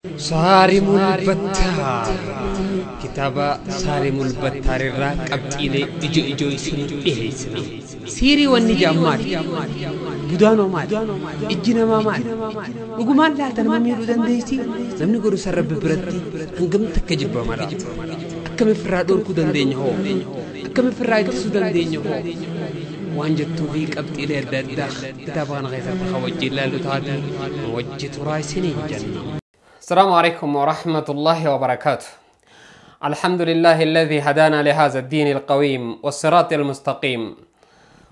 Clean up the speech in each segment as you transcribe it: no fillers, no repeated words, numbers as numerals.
Saarimul Battaar kitaaba Saarimul Battaar irraa qabxiilee ijoo ijoo isinii dhiyeessina. Siirii wanni jedhan maali? Budaanoo maali? Ijji namaa maali? Dhugumaan laata nama miidhuu dandeessi? Namni godhu san Rabbi biratti hangam takka jibbama laata? Akkam ofirraa dhorkuu dandeenya hoo? Akkam ofirraa ittisuu dandeenya hoo? Waan jettuu fi qabxiilee adda addaa kitaaba kana keessatti kan wajjin ilaallu taate wajji turaa isiniin jenna. السلام عليكم ورحمة الله وبركاته. الحمد لله الذي هدانا لهذا الدين القويم والصراط المستقيم،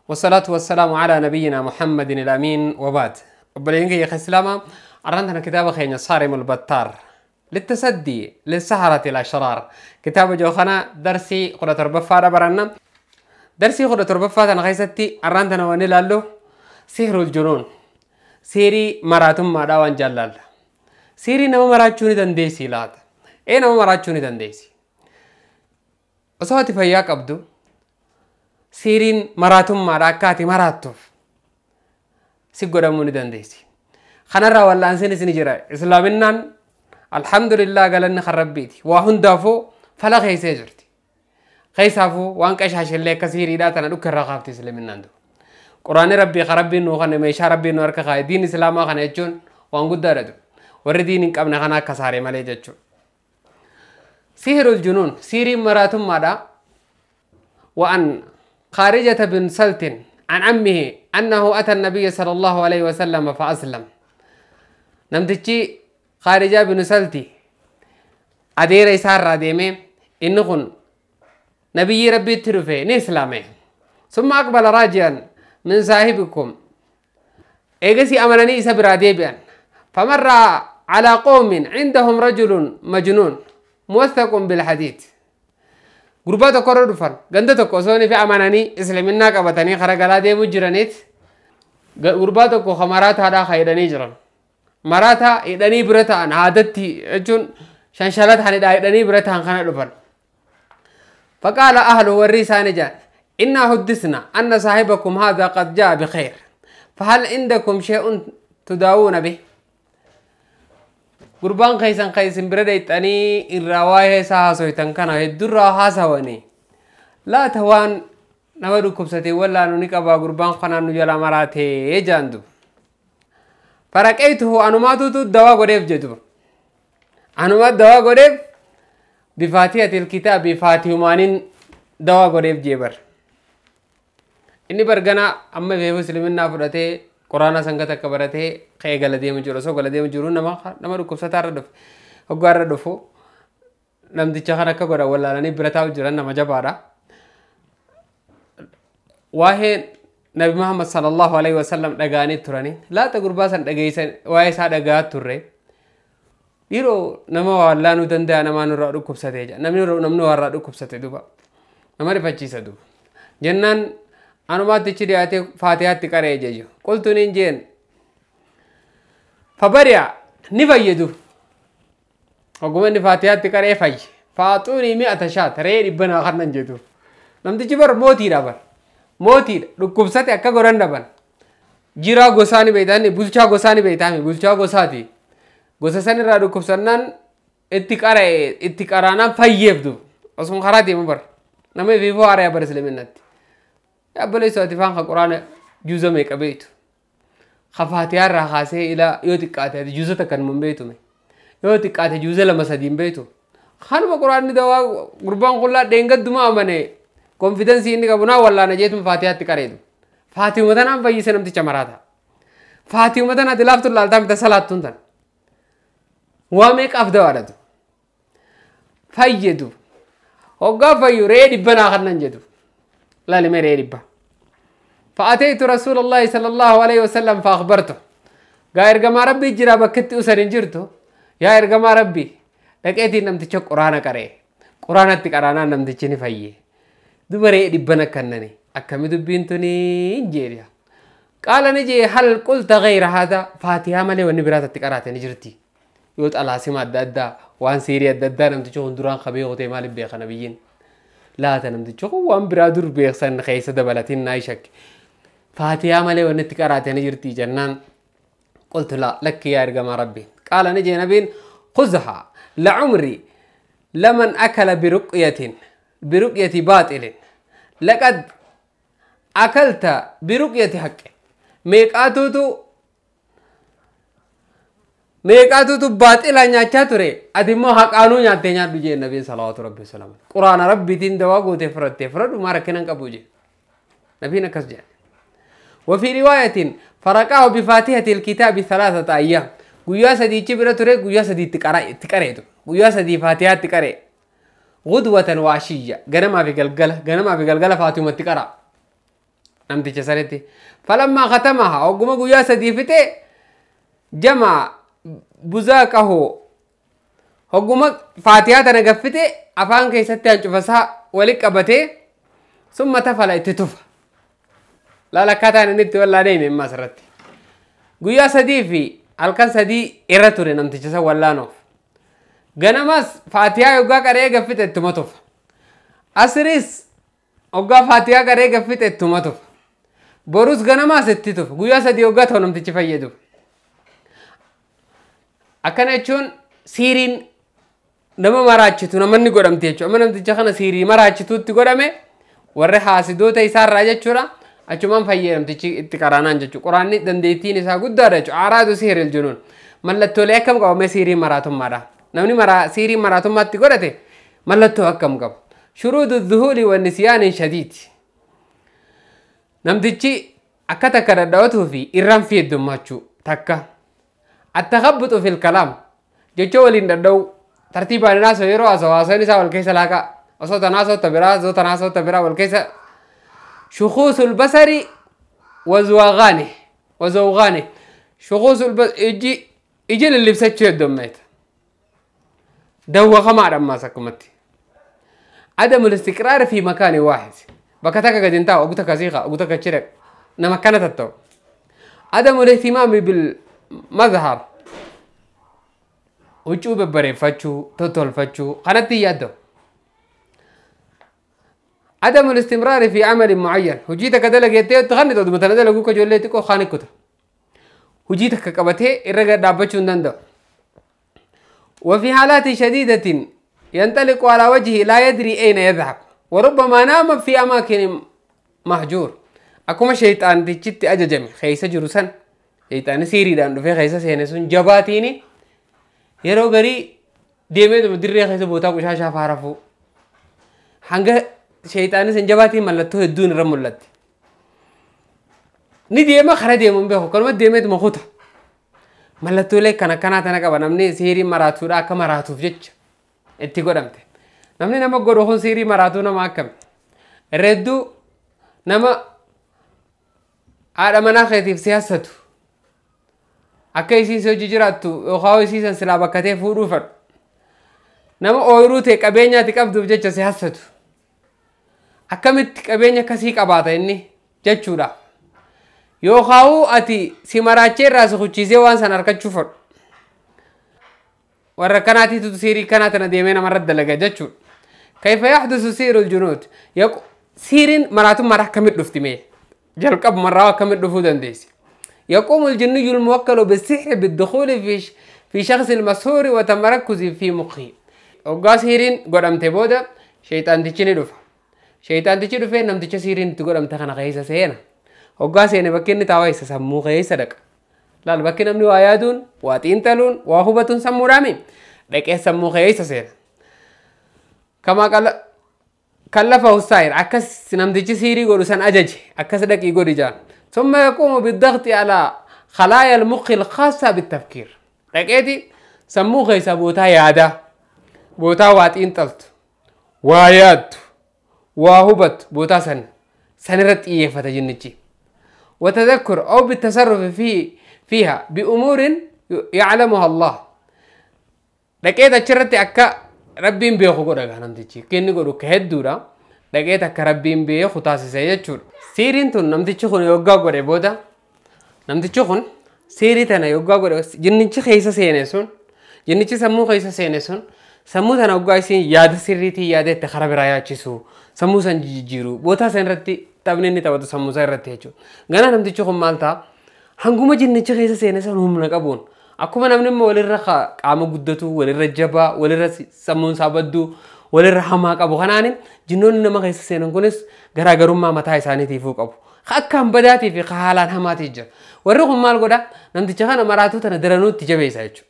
والصلاة والسلام على نبينا محمد الأمين، وبعد. وبلينك يا خسلامة عرضنا كتاب خينا صارم البتار للتسدي للسحرة الأشرار. كتاب جوخنا درسي قرة ربفة برنا درسي قرة ربفة أنا خيستي عرضنا ونلالو سحر الجنون سيري مراتم ما داوان جلال Siirii nama maraachuu ni dandeessi laata? Ee nama maraachuu ni dandeessi. Osoo ati fayyaa qabdu siiriin maraatummaadha akka ati maraattuuf si godhamuu ni dandeessi. Kanarraa wallaansiinis ni jira. Islaaminaan alhamdulillah galanni kan Rabbiiti. Waa hundaafuu fala keessee jirti. Keessaafuu waan qashaashillee akka siiriidhaa tana dhukka irraa kaafti islaaminaan duuba. Quraanni Rabbii kan Rabbiin nuu kanne meeshaa Rabbiin nu harka kaa'e diin islaamaa kana jechuun waan guddaadha duuba. Warri diin hin qabne kana akka saaree malee jechuudha. Sihirul junuun siiriin maraatummaadha. Wa'an Khaarijata bin Saltin an ammihi annahu ata nabiyya sallallahu alayhi wa sallam fa aslam. Namtichi Khaarijaa bin Salti adeera isaarraa deemee inni kun nabiyyi Rabbiitti dhufe ni islaame. Summa aqbala raaji'an min saahibikum. Eegasii amananii isa biraa deebi'an. فمر على قوم عندهم رجل مجنون موثق بالحديد. غربات كورو دفن غندتو كوسوني في اماناني اسلامنا قبتني خرغلا دي مجرنيت غربات كو خمرات هذا خيدني جرن مراتا يدني برتا ان عادتي اجون شنشلات هني دايدني برتا خنا دفن. فقال اهل وريسان جان إنا حدثنا أن صاحبكم هذا قد جاء بخير فهل عندكم شيء تداوون به؟ Gurbaan keessan kan isin bira dheeyxanii irraa waa'ee isaa haasoytan kana hedduurraa haasawanii laata waan nama dhukkubsatee wallaanu ni qabaa gurbaan kanaan nu jala maraatee jaandu. Faraqeetuhu anumaatutu dawaa godheef jedhu. Anumaa dawaa godheef bifaatihatil kitaabi faatihumaaniin dawaa godheef jeebar. Inni bargana amma beeku isliminnaa fudhatee quraana sanga takka baratee ka'ee gala deemu jiru. Osoo gala deemu jiru nama dhukkubsataa irra dhufe. Hoggaa irra dhufu namticha kan akka godhan wallaalanii bira taa'u jiran nama jabaadha. Waa'ee Nabi Muhammad sallallahu alaihi wasallam dhaga'anii turanii laata gurbaa san dhageessan waa'ee isaa dhaga'aa turre. Dhiiroo nama wallaanuu danda'a namaa nurraa dhukkubsatee jira. Namni warraa dhukkubsate duuba. Nama rifachiisa duuba. Jennaan anumaatti dhiyaatee faatihaatti qara'ee jechuudha. Qultuun hin jeen. Fabari'a ni fayyadu. Hogguma inni faatihaatti qara'ee fayye. Faaxuunii mi'a tashaat re'ee dhibba kanan jedhu. Namtichi bar mootiidha bar. Mootiidha dhukkubsate akka godhan dhaban. Jiraa gosaa ni beektaan bulchaa gosaa ni beektaan bulchaa gosaati. Gosa san irraa dhukkubsannaan itti qara'ee itti qaraanaan fayyeef duuba. Osuma karaa deemu bar. Nama ifiifuu haaraya bar islaaminatti. Yaabboleessoo ati faan ka quraana juuza meeqa beektu? Ka faatihaa irraa kaasee ilaa yoo xiqqaate ati juuza takka hin beektu. Yoo xiqqaate juuza lama sadii hin beektu. Kanuma quraanni dawaa gurbaan qullaa dheengadduma amane konfidensii inni qabu naa wallaana jeetuma faatihaatti qareetu. Faatihuma tanaan fayyise namticha maraata. Faatihuma tana ati laaftu laaltaa mita salaattuun tana. Waa meeqaaf dawaadhatu. Fayyadu. Hoggaa fayyu re'ee dhibba naa kannan jedhu. Laalime re'ee dhibba. فأتيت رسول الله صلى الله عليه وسلم فأخبرته. قال إرجما ربي جرا بكت أسرين جرته. يا إرجما ربي لقيتي نمتش قرآن كره. قرآن تقرانا نمتشني فيه. دبري دبنا كنني. أكمل دبينتني جيريا. قال نجي هل قلت غير هذا؟ فاتحة مالي ونبرات تقرأت نجرتي. يوت الله سما دادا وان سيريا دادا نمتشون دران خبيه وتي مالي بيخ نبيين. لا تنمتشون وان برادر بيخ سن خيسة دبلتين نايشك. فاتحة مالي ونتقرأت نجرتي جنان. قلت لا لك يا إرجما ربي. قال نجي نبين خذها لعمري لمن أكل برقية باطل لقد أكلت برقية حق meeqaatutu baaxila nyaachaa ture ati immoo haqaanuu nyaattee nyaadhu jee nabiin salawaatu rabbi salaam quraana rabbiitiin dawaa gootee fudhattee fudhadhu maa rakkina hin qabu jee nabiin akkas jedhe. وفي رواية فرقاه بفاتحة الكتاب 3 أيام guyyaa sadiichi bira ture guyyaa sadii itti qareetu guyyaa sadii faatihaa itti qaree غدوة وعشية ganamaa fi galgala ganamaa fi galgala faatimatti qara namticha sanitti فلما ختمها hogguma guyyaa sadii fixe جمع بزاقه hogguma faatihaa tana gaffite afaan keessatti hancufasaa wali qabatee ثم تفل itti tufa laala akkaataan inni itti wallaanee hime amma asirratti guyyaa sadii fi halkan sadii irra ture namticha san wallaanoof ganamas faatihaa yoggaa qaree gaffite ittuma tufa asiriis hoggaa faatihaa qaree gaffite ittuma tufa borus ganamaas itti tufa guyyaa sadii hoggaa ta'u namtichi fayyadu akkana jechuun siiriin nama maraachitu namanni godhamte jechuudha amma namticha kana siirii maraachituutti godhame warri haasidoota isaarraa jechuudha achumaan fayyee namtichi itti qaraanaan jechuudha quraanni dandeettiin isaa guddaadha jechuudha أعراض سحر الجنون mallattoolee akkam qabame siirii maraatummaadha namni siirii maraatummaatti godhate mallattoo akkam qabu شرود الذهول ونسيان شديد namtichi akka takka dadhawatuu fi irraan fi heddummachuu takka التخبط في الكلام jechoo waliin dhadha'u tartiibaan haasa'u yeroo haasa'u haasa'uun isaa wal keessa laaqaa osoo tan haasa'u ta biraa osoo tan haasa'u ta biraa wal keessa شخوص البصر وزوغانه شخوص البصر ijji iji lillibsachuu heddummeeta dawwaqamaadha ammaas akkumatti عدم الاستقرار في مكان واحد bakka takka gadi hin taa'u ogu takka siiqa ogu takka achi dhaqa nama akkana tatta'u عدم الاهتمام بالمظهر huccuu babbareeffachuu tottolfachuu kanatti hin yaadda'u عدم الاستمرار في عمل معين hojii takka dalageettee itti kanni ta'u tana dalaguu ka ijoollee xiqqoo kaan ikkuta hojii takka qabatee irra gad dhaabbachuu hin danda'u وفي حالات شديدة ينطلق على وجهه لا يدري أين يذهب وربما نام في أماكن مهجور akkuma shayxaantichitti ajajame keessa jiru san shayxaanni siiriidhaan dhufee keessa seene sun jabaatiini yeroo garii deemee dirree keessa bootaa qushaashaa faarafuu hanga shayxaanni san jabaatiin mallattoo hedduun irra mul'atti. Ni deema kara deemu hin beeku kanuma deemeetuma kuta mallattoolee kan akkanaa tana qaba namni siirii maraatuudha akka maraatuuf jecha itti godhamte namni nama godhu kun siirii maraatuu nama akkami irra hedduu nama haadha manaa keetiif si hassatu akka isiin si hojii jiraattu yookaan isii san silaa bakka ta'e fuudhuu fedhu nama ooyiruu ta'e qabeenyaati qabduuf jecha si hassatu akkamitti qabeenya akkasii qabaata inni jechuudha yookaan ati si maraachee irraa si kuchiisee waan san harkachuu fedhu warra kanaatiitu siirii kanaa tana deemee namarra dalaga jechuudha. كيف يحدث سحر الجنون siiriin maraatummaadha akkamitti dhufti mee jalqabumarraa akkamitti dhufuu dandeessi يقوم الجني الموكل بالسحر بالدخول في شخص المسحور وتمركز في مخه hoggaa siiriin godhamte booda shayxaantichi ni dhufa shayxaantichi dhufee namticha siiriin itti godhamte kana keessa seena hoggaa seene bakki inni taa'u isa sammuu keessa dhaqa laal bakki namni waa yaaduun waa xiinxaluun waa hubatuun sammuudhaami dhaqee sammuu keessa seena كما كلفه الساحر akkas namtichi siirii godhu san ajaje akkas dhaqii godhi jaan ثم يقوم بالضغط على خلايا المخ الخاصة بالتفكير dhaqeeti sammuu keessa bootaa yaadaa bootaa waa xiinxaltu waa yaaddu waa hubattu bootaa san sanirratti xiyyeeffata jinnichi وتذكر أو بالتصرف فيها بأمور يعلمها الله dhaqeet achirratti akka rabbiin beeku godha gaa namtichi inni godhu ka hedduudha dhaqeet akka rabbiin beeku taasise jechuudha. Siiriin tun namtichi kun yoggaa godhe booda namtichi kun siirii tana yoggaa godhe jinnichi keessa seene sun jinnichi sammuu keessa seene sun sammuu tana yoggaa isiin yaada sirriitii yaada itti kara biraa yaachisu sammuu san jijjiiru bootaa san irratti taphni inni taphatu sammuu isaa irratti jechuudha. Ganaa namtichi kun maal ta'a hanguma jinnichi keessa seene san humna qabuun Akkuma namni immoo walirra qaama guddatu, walirra jabaa, walirra sammuun isaa badduu, walirra hamaa qabu kanaan jinnoonni nama keessa seenan kunis garaagarummaa mataa isaaniitiifuu qabu. Akkaan badaatii fi haalaan hamaatii jira. Warri kun maal godha? Namticha kana maraatuu tana daranuu itti jabeessa jechuudha.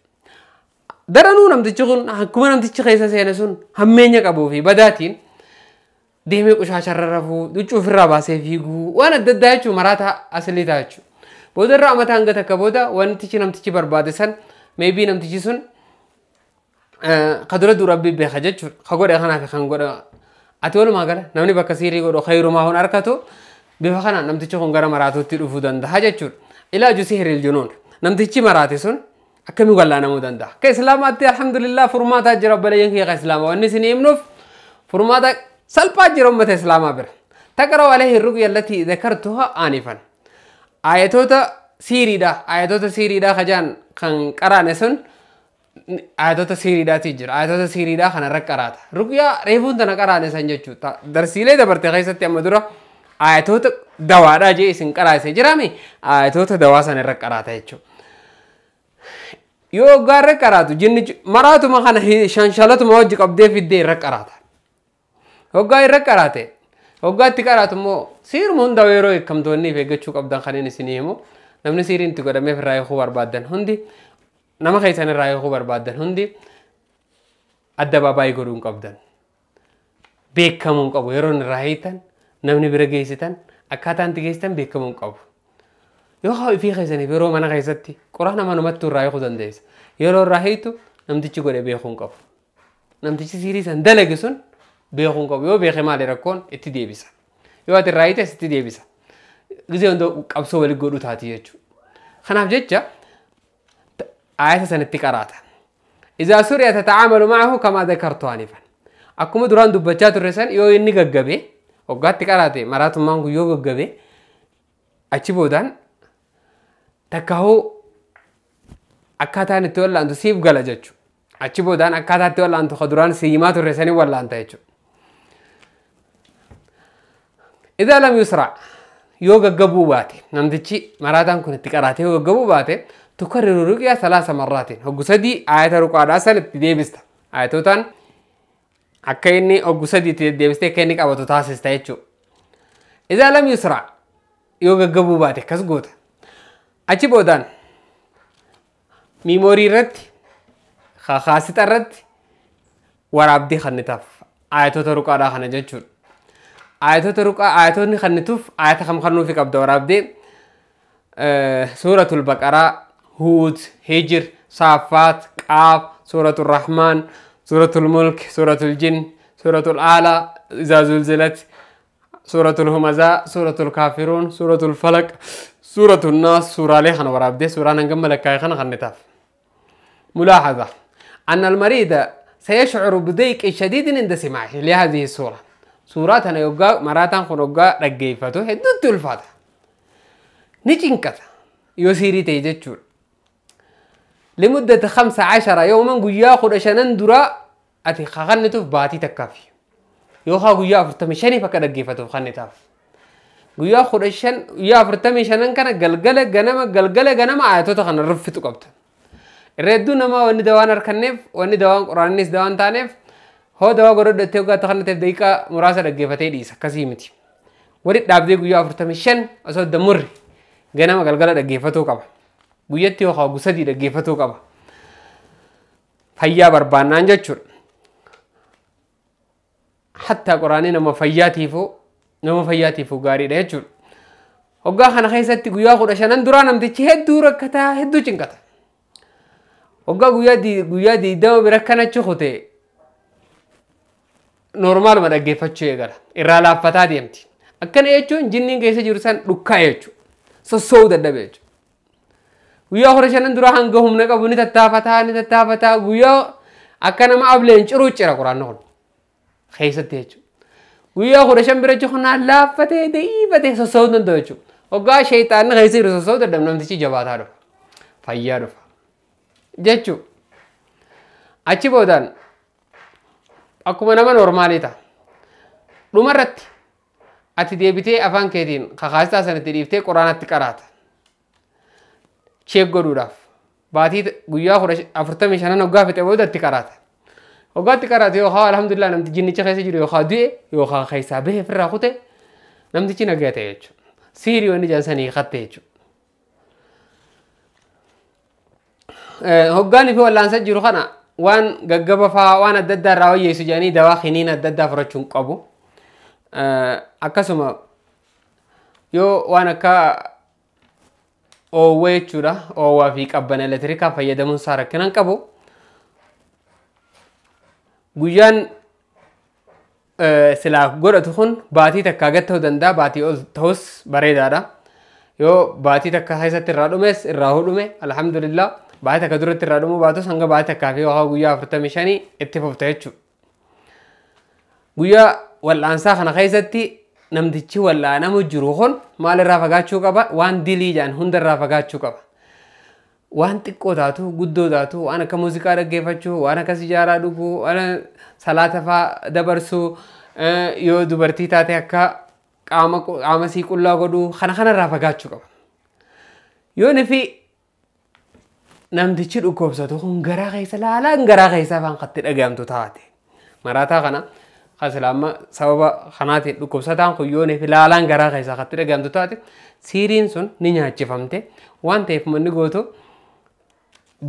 Daranuu namtichi kun akkuma namtichi keessa seene sun hammeenya qabuu fi badaatiin deemee qushaasharra rafuu, huccuu ofirraa baasee fiiguu, waan adda addaa jechuun maraataa asilii ta'a jechuudha. Boodarra amata hanga takka booda wantichi namtichi barbaade san meebii namtichi sun ka dura dura rabbi beeka jechuudha. Ka godhe kanaaf kan godhe ati walumaa gala namni bakka siirii godhu khayrumaa hun harkatu bifa kanaan namtichi kun gara maraatuutti dhufuu danda'a jechuudha. Ilaaju sihiril junuun namtichi maraate sun akkamii wallaanamuu danda'a? Akka islaamaatti alhamdulillah furmaataa jira obboleeyyan kiyya islaamaa wanni isin himnuuf furmaata salphaa jira ummata islaamaa bira. Taqra'u alayhi ruqya allati dhakartuha aanifan. Ayatoota siiriidha. Ayatoota siiriidha kajaan kan qaraane sun ayatoota siiriidhaati jira. Ayatoota siiriidha kanarra qaraata. Ruqyaa reefuun tana qaraane san jechuudha. Darsiilee dabarte keessatti amma dura ayatoota dawaadhaa jee isin qaraase jiraame ayatoota dawaa sana irra qaraata jechuudha. Yoo hoggaa irra qaraatu jinni maraatuma kana shanshalatuma wajji qabdee fiddee irra qaraata. Hoggaa irra qaraate hoggaa itti qaraatu immoo siiruma hunda yeroo eeggamtoonni eeggachuu qabdan kan inni isinii himu namni siiriin itti godhameef irraa eeguu barbaaddan hundi nama keessan irraa eeguu barbaaddan hundi adda baabaayii godhuu hin qabdan. Beekamuu hin qabu yeroo irraa hiitan namni bira geessitan akkaataan itti geessitan beekamuu hin qabu. Yoo haa ifii keessaniif yeroo mana keessatti quraana manumatti irraa eeguu dandeessa. Yeroo irraa hiitu namtichi godhe beekuu hin qabu. Namtichi siirii san dalage sun beekuu hin qabu. Yoo beeke maali rakkoon itti deebisa. Yoo ati irraa hiites itti deebisa. Gisee hunda qabsoo walitti godhu taati jechuudha. Kanaaf jecha ayata sanatti qaraata. Izaa suriya tatacaamalu macahu kamaa dhakartu anifan. Akkuma duraan dubbachaa turre san yoo inni gaggabe hoggaatti qaraate maraatummaan kun yoo gaggabe achi boodaan takka hoo akkaataan itti wallaantu siif gala jechuudha. Achi boodaan akkaataa itti wallaantu ka duraan si himaa turre sanii wallaanta jechuudha. Idaa lam yusra yoo gaggabuu baate namtichi maraataan kun itti qaraatee yoo gaggabuu baate tukarriru ruqyaa salaasa marraatiin hoggu sadii ayata ruqaadhaa san itti deebista. Ayatootaan akka inni hoggu sadii itti deddeebistee akka inni qabatu taasista jechuudha. Idaa lam yusra yoo gaggabuu baate akkas goota. Achi boodaan miimoorii irratti kaasixa irratti waraabdee kannitaaf ayatoota ruqaadhaa kana jechuudha. Ayatoota ruqaa ayatoonni kannituuf ayata kam kannuufi qabda waraabdee suuratul Baqaraa, Huud, Hijir, Saafaat, Qaaf, suuratul Rahmaan, suuratul Mulk, suuratul Jin, suuratul Aalaa, Izaa Zulzilat, suuratul Humazaa, suuratul Kaafiruun, suuratul Falaq, suuratul Naas, suuraalee kana waraabdee suuraan hangam malakkaa'e kana kannitaaf. ملاحظة أن المريض سيشعر بضيق شديد عند سماعه لهذه السورة. سوراتنا يوغا مراتان خنوغا رجيفتو هدوت الفاتح نجنكتا يسيري تيجتشور لمدة 15 يوما قيا خدشنن درا أتي خغنتو باتي تكافي يوخا قيا فرتمشني فكا رجيفتو خنتاف قيا خدشن يا فرتمشنن كان قلقلة جنما قلقلة جنما آياتو تخن رفتو قبت الردو نما وني دوان أركنف وني دوان قرآنيس دوان تانف هو دوا غرد تيوغا تخنتف دقيقة مراسة رجيفتي ديسا كسيمتي ورد دابدي قيا فرتمشن أصد دمر ganama galgala dhaggeeffatuu qaba. Guyyatti yookaan gusadii dhaggeeffatuu qaba. Fayyaa barbaannaan jechuudha. Hattaa quraanii nama fayyaatiifuu gaariidha jechuudha. Hoggaa kana keessatti guyyaa 15 duraa namtichi hedduu rakkataa hedduu cinqata. Hoggaa guyyaa 20 bira akkanachi kute noormaaluma dhaggeeffachuu eegala. Irraa laaffataa deemti. Akkana jechuun jinniin keessa jiru san dhukkaa jechuudha. Sossoo'uu dadhabe jechuudha. Guyyaa 15 duraa hanga humna qabu ni tattaafataa guyyaa akka nama ableen ciruu cira quraanni kun keessatti jechuudha. Guyyaa 15 bira jiru laaffatee da'iifatee sossoo'uu danda'u jechuudha. Hoggaa sheexaanni keessa jiru sossoo'uu dadhabe namtichi jabaataa dhufa. Fayyaa dhufa jechuudha. Achi boodaan akkuma nama noormaalii ta'a. Dhumarratti ati deebitee afaan keetiin kakaastaa sanatti dhiiftee quraanatti qaraata. Cheek godhuudhaaf. Baatii guyyaa 45 hoggaa fixe booda itti qaraata. Hoggaa itti qaraate yookaan alhamdulillah namti jinnicha keessa jiru yookaan du'e yookaan keessaa bahe ofirraa kute namtichi nagaa ta'e jechuudha. Siirii wanni jedhan sanii hiikatte jechuudha. Hoggaan fi wallaansa jiru kana waan gaggaba fa'aa waan adda addaa irraa wayyeessu jedhanii dawaa kiniin adda addaa fudhachuu hin qabu. Akkasuma yoo waan akka oowwee jechuudha oowwaa fi qabbana elektirikaa fayyadamuun isaa rakkina hin qabu. Guyyaan silaa godhatu kun baatii takkaa gad ta'uu danda'a baatii ol ta'us bareedaadha. Yoo baatii takka keessatti irraa dhumes irraa hudhume alhamdulillah baatii takka duratti irraa dhumuu baatus hanga baatii takkaa fi yookaan guyyaa 45 itti fufta jechuudha. Guyyaa wal'aansaa kana keessatti namtichi wal'aanamu jiru kun maalirraa fagaachuu qaba? Waan dilii jedhan hundarraa fagaachuu qaba. Waan xiqqoo taatu guddoo taatu waan akka muuziqaa dhaggeeffachuu waan akka sijaaraa dhuguu waan salaata fa'aa dabarsuu yoo dubartii taate akka qaama sii qullaa godhuu kana kanarraa fagaachuu qaba. Yoo nufi namtichi dhukkubsatu kun garaa keessa laalaan garaa keessa afaan qatti dhaga'amtu taate maraataa kana Kasilaama sababa kanaatiin dhukkubsataan kun yoo nufi laalaan garaa keessa qatti dhaga'amtu taate siiriin sun ni nyaachifamte waan ta'eef manni gootu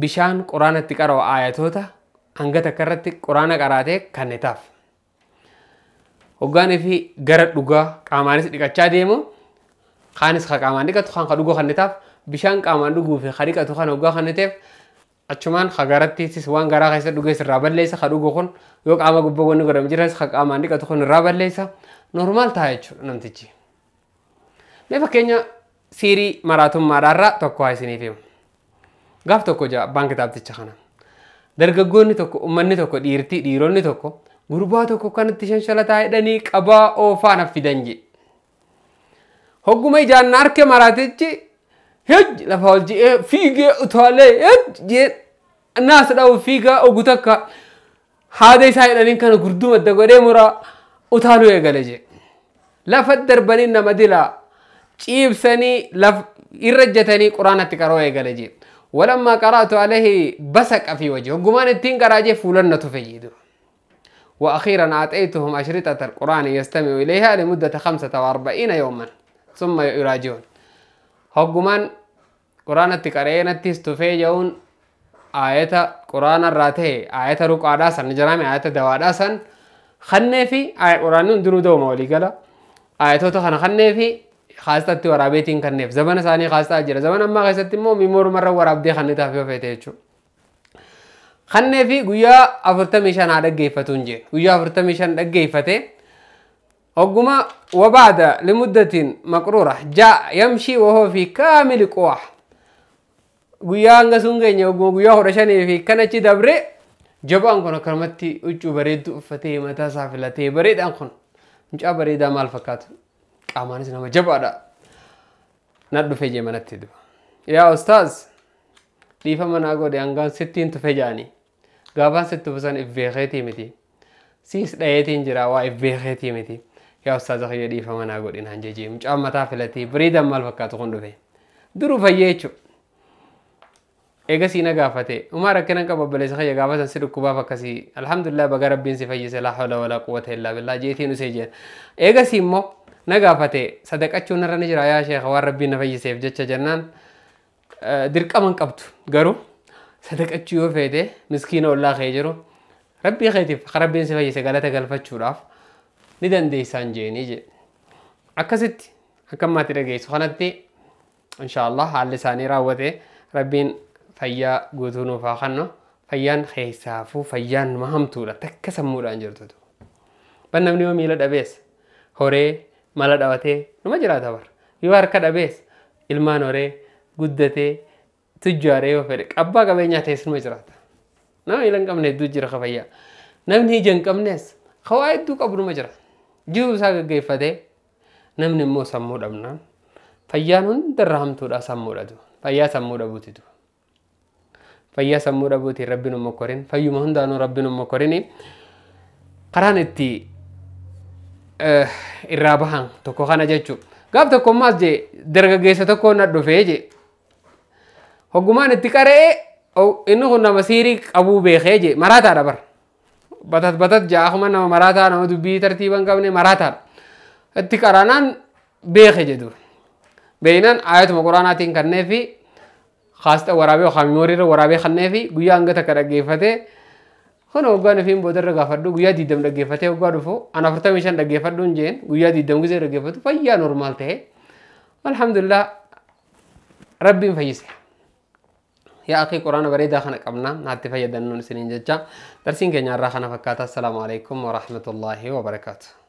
bishaan quraanatti qara'u ayatoota hanga takka irratti quraana qaraatee kannetaaf. Hoggaanii fi gara dhugaa qaamaanis dhiqachaa deemu kaanis ka qaamaan dhiqatu kan ka dhuguu kannetaaf bishaan qaamaan dhuguu fi ka dhiqatu kan hoggaa kanneteef achumaan ka garattiisis waan garaa keessa dhugees irraa balleessa ka dhugu kun yoo qaama gubbaa wanni godhamu jiras ka qaamaan dhiqatu kun irraa balleessa normaal ta'a jechuudha namtichi. Mee fakkeenya siirii maraatummaadhaarraa tokko haa isiniif himu. Gaaf tokko jaa abbaan kitaabticha kana. Dargaggoonni tokko uummanni tokko dhiirtii dhiironni tokko gurbaa tokko kanatti shanshalataa hidhanii qabaa oofaa na fidan je. Hogguma ijaan na harke maraatichi hej lafa ol je'ee fiigee utaalee hej jee naas dha'u fiigaa ogu takka haada isaa hidhaniin kana gurduma adda godhee muraa utaaluu eegale je. Lafa darbanii nama dilaa ciibsanii irra ejjetanii quraanatti qaroo eegale je. ولما قرأت عليه بصق في وجهه قمان التين قراجه فولن تفيده. وأخيرا أعطيتهم أشرطة القرآن يستمع إليها لمدة 45 يوما ثم يراجعون. هقمان قرآن التقرين التستفيجون آية قرآن الراته آية رقعة داسن نجرامي آية دواء داسن خنّي في آية قرآن درو دو مولي قال آية توتو خنّي في خاصة ورابيتين كنف زمان ثاني خاصة أجر زمان أما خاصة مو ميمور مرة ورابدي خنّي تافيو فيتيجو خنّي في قويا أفرتميشان على جيفتون جي قويا أفرتميشان على جيفته أقوم وبعد لمدة مقرورة جاء يمشي وهو في كامل قواه قويا أنغسونجين يقوم قويا هرشاني في كنتي دبري جبان كنا كرمتي أجو بريد فتي متى سافلتي بريد أنكون مش أبريد مال فكات qaamaanis nama jabaadha. Na dhufe jee manatti duba. Yaa ustaaz dhiifama naa godhe hangaan sittiin tufe jaanii. Gaafaan sitti tufisan if beekeetii miti. Siis dhayeetiin jira waa if beekeetii miti. Yaa ustaaza kiyya dhiifama naa godhe naan jejee mucaan mataa filatee bareedaan maal fakkaatu kun dhufe. Duruu fayyee jechuudha. Eegasii na gaafate umaa rakkina qaba obboleessa kiyya gaafa san si dhukkubaaf akkasii alhamdulillah baga rabbiin si fayyise laa hawla walaa quwwata illaa billaa jeetiin usee jeen. Eegasii immoo na gaafate sadaqachuun irra ni jira yaa sheekha waan rabbiin na fayyiseef jecha jennaan dirqama hin qabdu garuu sadaqachuu yoo feete miskiina ollaa kee jiru rabbii keetiif rabbiin si fayyise galata galfachuudhaaf ni dandeessaan jeenii jedhe. Akkasitti akka ammaatti dhageessu kanatti inshaallah haalli isaanii raawwate rabbiin fayyaa guutuu nuuf haa kennu fayyaan keessaafuu fayyaan nama hamtuudha takka sammuudhaan jirtutu. Ban namni yoo miila dhabees horee mala dhabatee numa jiraata bara. Yoo harka dhabees ilmaan horee guddatee tujjaaree yoo fedhe abbaa qabeenyaa ta'es numa jiraata. Nama miila hin qabne hedduu jira ka fayyaa. Namni ija hin qabnes hawaa hedduu qabu numa jira. Jiruu isaa gaggeeffatee namni immoo sammuu dhabnaan fayyaan hundarra hamtuudha sammuu dhatu. Fayyaa sammuu dhabuutitu. Fayyaa sammuu dhabuutiin rabbiin umma korin fayyuma hundaanuu rabbiin umma korini karaan itti irraa bahan tokko kana jechuudha. Gaaf tokko ammaas jee dargaggeessa tokko na dhufee jee hoggumaan itti qara'ee Inni kun nama siirii qabuu beekee jee maraataadha bar. Batat batat ja'a nama maraataa nama dubbii tartiiba hin qabne maraataadha. Itti qaraanaan beeke jedhu. Beeynaan ayatuma quraanaatiin kanneefi kaasxa waraabee yookaan miimooriirra waraabee kanneefi guyyaa hanga takka dhaggeeffatee kun hoggaan ofiin boodarra gaafadhu guyyaa 20 dhaggeeffatee hoggaa dhufu an 45 dhaggeeffadhu hin jeen guyyaa 20 gisee dhaggeeffatu fayyaa normaal ta'e alhamdulillah rabbiin fayyise. Yaa akhi quraana bareedaa kana qabna naatti fayyadamnuun isiniin jecha darsiin keenya irraa kana fakkaata. Assalaamu alaikum wa rahmatullaahi wa barakaatu.